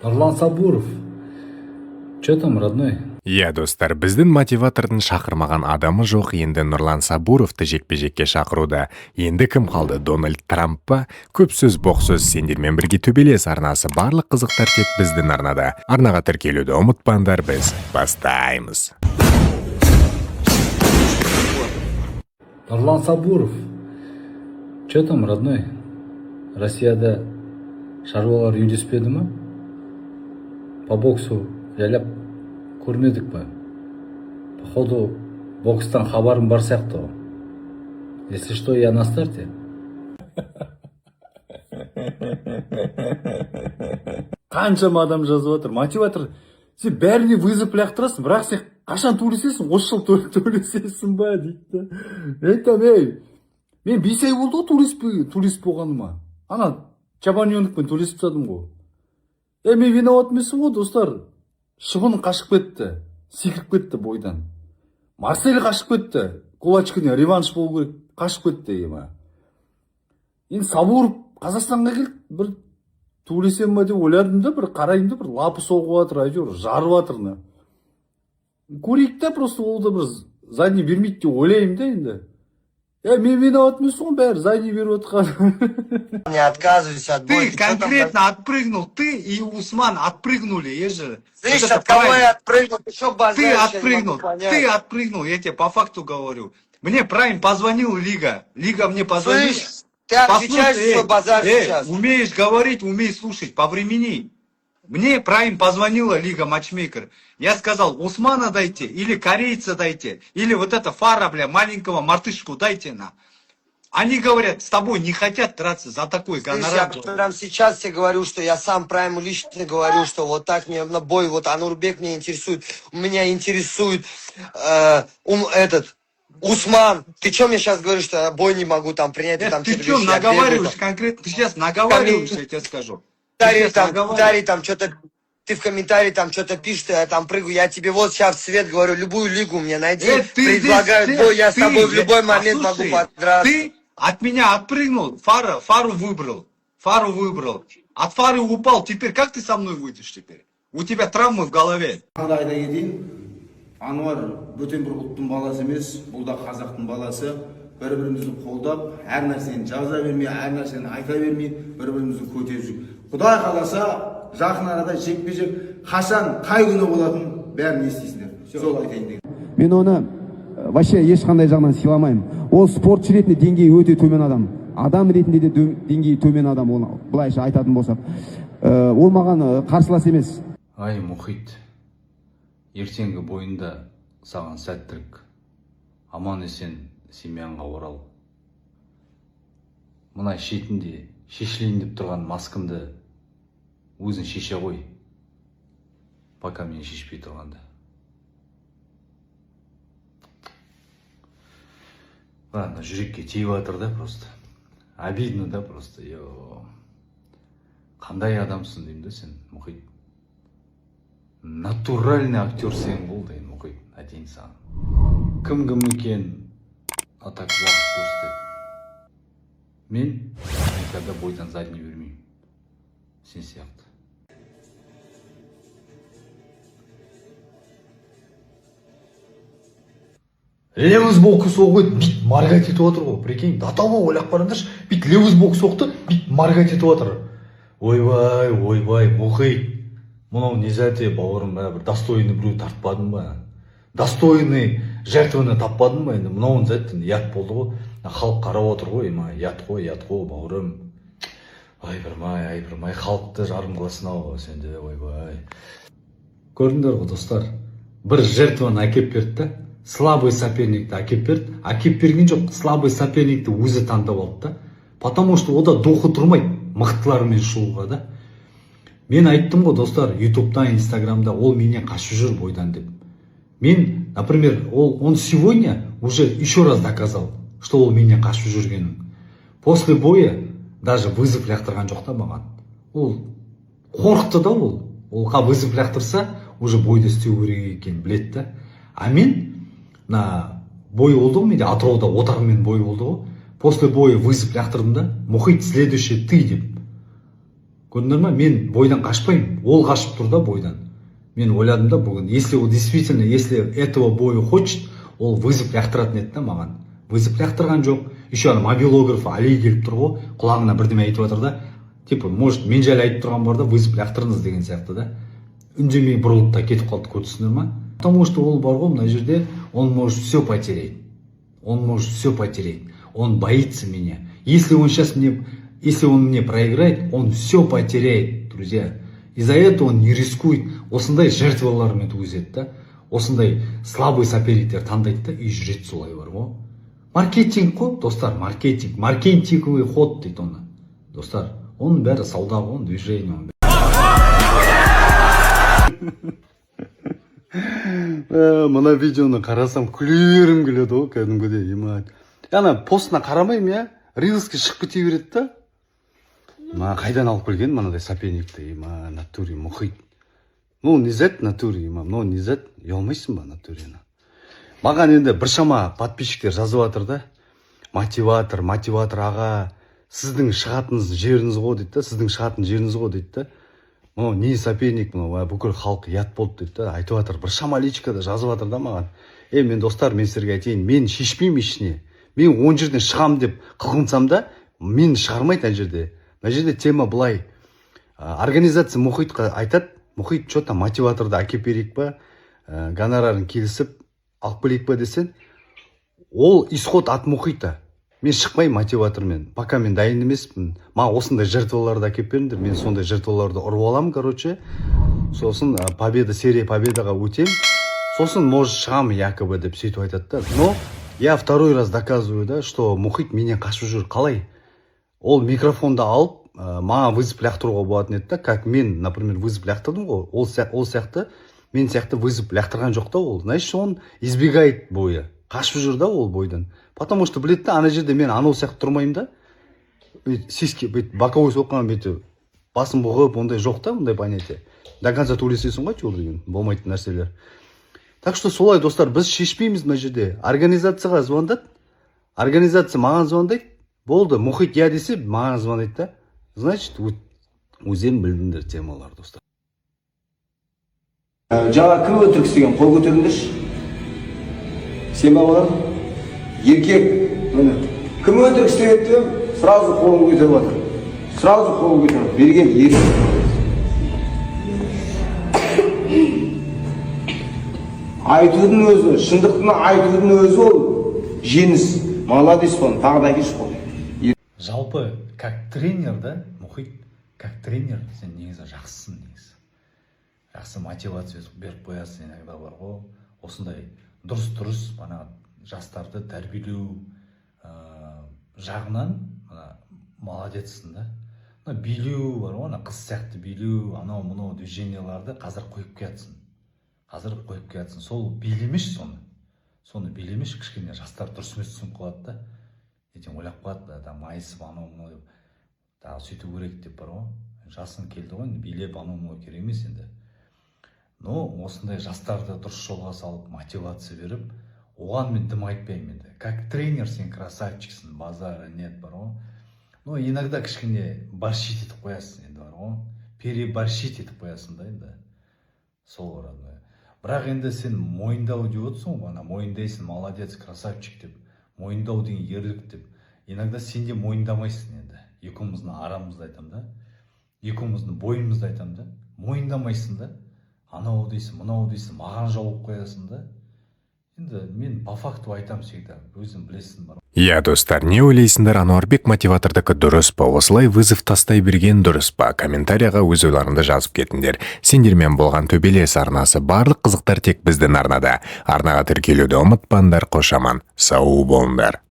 Нұрлан Сабуров. Че там, родной? Иә, достар, біздің мотиватордың шақырмаған адамы жоқ, енді Нұрлан Сабуровты жекпе-жекке шақыруда. Енді кім қалды, Дональд Трамп па? Көп сөз, боқ сөз, сендермен бірге Төбелес арнасы. Барлық қызықтар тек біздің арнада. Арнаға тіркелуді ұмытпаңдар, біз бастаймыз. Нұрлан Сабуров. Че там, родной? Россияда шаруалар үйлеспеді ма? По боксу жайлап көрмедік па? Походу, бокстан хабарым бар сияқты ғой. Если что, я на старте. Қаншама адам жазып жатыр: «Мотиватор, сен бәріне вызов лақтырасың, бірақ сен қашан төбелесесің? Осы жылы төбелесесің ба?» — дейді да. Мен айтамын: «Ей, мен 5 ай болды ғой төбелесіп болғаныма, ана чабаненокпен төбелесіп тастадым ғой. Е, мен виноват емеспін ғой, достар. Шыбын қашып кетті, секіріп кетті бойдан. Марсель қашып кетті, кулачкіне реванш болу керек, қашып кетті. Ема, енді Сабуров Қазақстанға келді, бір төбелесем ба деп ойладым да, бір қараймын да, бір лапы соғып жатыр, әйтеуір жарып жатыр. На, көрейік та, просто ол да бір задний бермейді деп ойлаймын да енді. Е, мен виноват емеспін ғой, бәрі задний беріп жатқан». Не отказывайся от боя. Ты Чё там конкретно отпрыгнул, ты и Усман отпрыгнули, есть же. Слышь, Вот это от кого правильно. я отпрыгнул? Ты что Ты базаришь? Я не могу отпрыгнул, понять. ты отпрыгнул, я тебе по факту говорю. Мне Прайм позвонил, Лига, Лига мне позвонила. Слышь, ты отвечаешь Послушай, за свой базар эй, сейчас. Умеешь говорить, умей слушать, повремени. Мне Прайм позвонила Лига Матчмейкер. Я сказал: «Усмана дайте, или корейца дайте, или вот это Фара, бля, маленького мартышку дайте на». Они говорят, с тобой не хотят драться за такой Слышь, гонорар. я прям сейчас тебе говорю, что я сам Прайму лично говорю, что вот так мне на бой, вот Анурбек меня интересует, меня интересует этот, Усман. Ты что мне сейчас говоришь, что я бой не могу там принять, ты Нет, там ты что-то что говоришь, я бегаю наговариваешь там. конкретно? Ты сейчас наговариваешь, я тебе скажу. Ты Комментарии сейчас там, наговариваешь. комментарии там что-то, ты в комментарии там что-то пишешь, что я там прыгаю, я тебе вот сейчас в свет говорю, любую лигу мне найди, Ты здесь, предлагают бой, я с ты, тобой в любой момент могу послушай, подраться. Ты от меня отпрыгнул, Фару выбрал, Фару выбрал. От Фары упал, теперь как ты со мной выйдешь теперь? У тебя травмы в голове. Тағы да айта кетейін, Ануар бөтен бір ұлттың баласы емес, бұл да қазақтың баласы. Бір бірімізді қолдап, әр нәрсені жаза бермей, әр нәрсені айта бермей, бір бірімізді көтеріп жүрік. Құдай қаласа, жақын арада жекпе жек қашан, қай күні болатынын бәрін естисіңдер. Сол айтайын деген. Мен оны вообще ешқандай жағынан сыйламаймын. Ол спортшы ретінде деңгейі өте төмен адам, адам ретінде де деңгейі төмен адам. Оны былайша айтатын болсақ, ол маған қарсылас емес. Ай, Мұхит, ертеңгі бойында саған сәттілік. Аман есен семьяңға орал. Мына шетінде шешілейін деп тұрған маскаңды өзің шеше ғой. Пока мен шешпей тұрғанда. Ладно, жүрекке тиіп жатыр да, просто. Обидно да просто. Ё. Қандай адамсың деймін да сен, Мұхит. Натуральный актер сен ғой деймін, Мұхит, айтайын саған. Кім кім екен, а так уақыт көрсетеді. Мен никогда бойдан задний бермеймін. Сен сияқты. Левый сбоку соғып еді, бүйтіп моргать етіп отыр ғой, прикинь, до того ойлап қараңдаршы, бүйтіп левый сбоку соқты, бүйтіп моргать етіп отыр. Ойбай, ойбай, Мұхит, мынау не зәте, бауырым, бә, бір достойный біреу тартпадың ба, достойный жертваны таппадың ба? Енді мынауын зәт енді ұят болды ғой. Мына халық қарап отыр ғой, ема, ұят қой, ұят қой, бауырым. Ай, бірмай, ай, бірмай, халықты жарым қыласың ау сен де, ойбай. Көрдіңдер ғой, достар, бір жертваны әкеп берді да, слабый соперникті әкеп берді. Әкеп берген жоқ, слабый соперникті өзі таңдап алды да, потому что онда духы тұрмайды мықтылармен шығуға да. Мен айттым ғой, достар, ютубта, инстаграмда, ол менен қашып жүр бойдан деп. Мен, например, ол, он сегодня уже еще раз доказал, что ол менен қашып жүргенін. После боя даже вызов лақтырған жоқ та маған. Ол қорықты да. Ол вызов лақтырса, уже бойды істеу керек екенін біледі да. А мен мына бой болды ғой менде Атырауда, Отармен бой болды ғой, после боя вызов лақтырдым да: «Мұхит, следующий ты», — деп. Көрдіңдер ма, мен бойдан қашпаймын, ол қашып тұр да бойдан. Мен ойладым да бүгін, если ол действительно, если этого боя хочет, ол вызов лақтыратын еді да. Маған вызов лақтырған жоқ. Еще ана мобилограф Али келіп тұр ғой, құлағына бірдеме айтып жатыр да, типа, может, мен жайлы айтып тұрған бар да, вызов лақтырыңыз деген сияқты да. Үндемей бұрылды да кетіп қалды, көрдіңіздер ма? Потому что ол бар ғой, мына жерде он может все потерять, он может все потерять, он боится меня. Если он сейчас мне, если он мне проиграет, он все потеряет, друзья. Из-за этого он не рискует. Осындай жертвалармен туғызады да, осындай слабый соперниктер таңдайды да и жүреді солай бар ғой. Маркетинг қой, достар, маркетинг, маркетинговый ход дейді оны, достар. Оның бәрі сауда ғой, оның движение, оның. Мына видеоны қарасам, күле бергім келеді ғой кәдімгідей. Ема, ана постына қарамаймын, иә, рилске шығып кете береді да. Мына қайдан алып келген мынадай соперникті, ема, натуре? Мұхит, ну не зат натуре, ема, мынау не зат, ұялмайсың ба натуре? Маған енді біршама подписчиктер жазып жатыр да: «Мотиватор, мотиватор аға, сіздің шығатын жеріңіз ғой», — дейді да. «Сіздің шығатын жеріңіз ғой», — дейді да. «Мынау не соперник мынау, бүкіл халық ұят болды», — дейді да. Айтып жатыр, біршама личкада жазып жатыр да маған. Е, мен, достар, мен сіздерге айтайын, мен шешпеймін ішіне. Мен он жерден шығамын деп қылқынсам да, мені шығармайды ана жерде. Мына жерде тема былай: организация Мұхитқа айтады: «Мұхит, че там, мотиваторды әкеліп берейік па, гонорарын келісіп алып келейік па?» — десең, ол исход от Мұхита. «Мен шықпаймын мотиватормен, пока мен дайын емеспін, маған осындай жертваларды әкеліп беріңдер, мен сондай жертваларды ұрып аламын, короче, сосын победа, серия победаға өтемін, сосын, может, шығамын якобы», — деп сөйтіп айтады да. Но я второй раз доказываю да, что Мұхит менен қашып жүр. Қалай ол микрофонды алып, маған вызов лақтыруға болатын еді да, как мен, например, вызов лақтырдым ғой, ол сияқты, мен сияқты вызов лақтырған жоқ та ол. Значит, он избегает боя, қашып жүр да ол бойдан, потому что біледі да, ана жерде мен анау сияқты тұрмаймын да, бүйтіп сиськи, бүйтіп боковой соққан, бүйтіп басын бұғып, ондай жоқ та, ондай понятие. До конца төйлесесің ғой әйтеуір деген болмайтын нәрселер. Так что солай, достар, біз шешпейміз мына жерде. Организацияға звондады, организация маған звондайды, болды. Мұхит иә десе, маған звондайды да. Значит, өздерің білдіңдер темалар, достар. Жаңа кім өтірік істеген, қол көтеріңдерші. Сен ба, балам? Еркек, міне, кім өтірік істеген дедім, сразу қолын көтеріп жатыр, сразу қолын көтеріп берген. Еркек, айтудың өзі, шындықтың айтудың өзі ол жеңіс. Молодец, соны тағы да әкелші қол. Жалпы, как тренер да, Мұхит, как тренер сен негізі жақсысың, негізі жақсы мотивация беріп қоясың иногда бар ғой. Осындай дұрыс, дұрыс, ана жастарды тәрбиелеу жағынан мына молодецсің да. Мына билеу бар ғой, ана қыз сияқты билеу, анау мынау движенияларды қазір қойып келатсың, қазір қойып келатсың. Сол билемеші, соны билемеші кішкене. Жастар дұрыс емес түсініп қалады да, ертең ойлап қалады да, там майысып, анау мынау деп, тағы сөйту керек деп бар ғой. Жасың келді ғой енді, билеп, анау мынау керек емес енді. Но осындай жастарды дұрыс жолға салып, мотивация беріп, оған мен дым айтпаймын енді. Как тренер сен красавчиксің, базара нет бар ғой. Но иногда кішкене борщить етіп қоясың енді бар ғой, переборщить етіп қоясың да енді сол, родной. Бірақ енді сен мойындау деп отырсың ғой, ана мойындайсың, молодец, красавчик деп мойындау деген ерлік деп. Иногда сен де мойындамайсың енді. Екеуміздің арамызды айтамын да, екеуміздің бойымызды айтамын да, мойындамайсың да, анау дейсің, мынау дейсің, маған жауып қоясың да. Енді мен по факту айтамын всегда, өзің білесің бар. Иә, достар, не ойлайсыңдар, Ануарбек мотиватордікі дұрыс па? Осылай вызов тастай берген дұрыс па? Комментарияға өз ойларыңды жазып кетіңдер. Сендермен болған Төбелес арнасы. Барлық қызықтар тек біздің арнада. Арнаға тіркелуді ұмытпаңдар. Қош аман, сау болыңдар.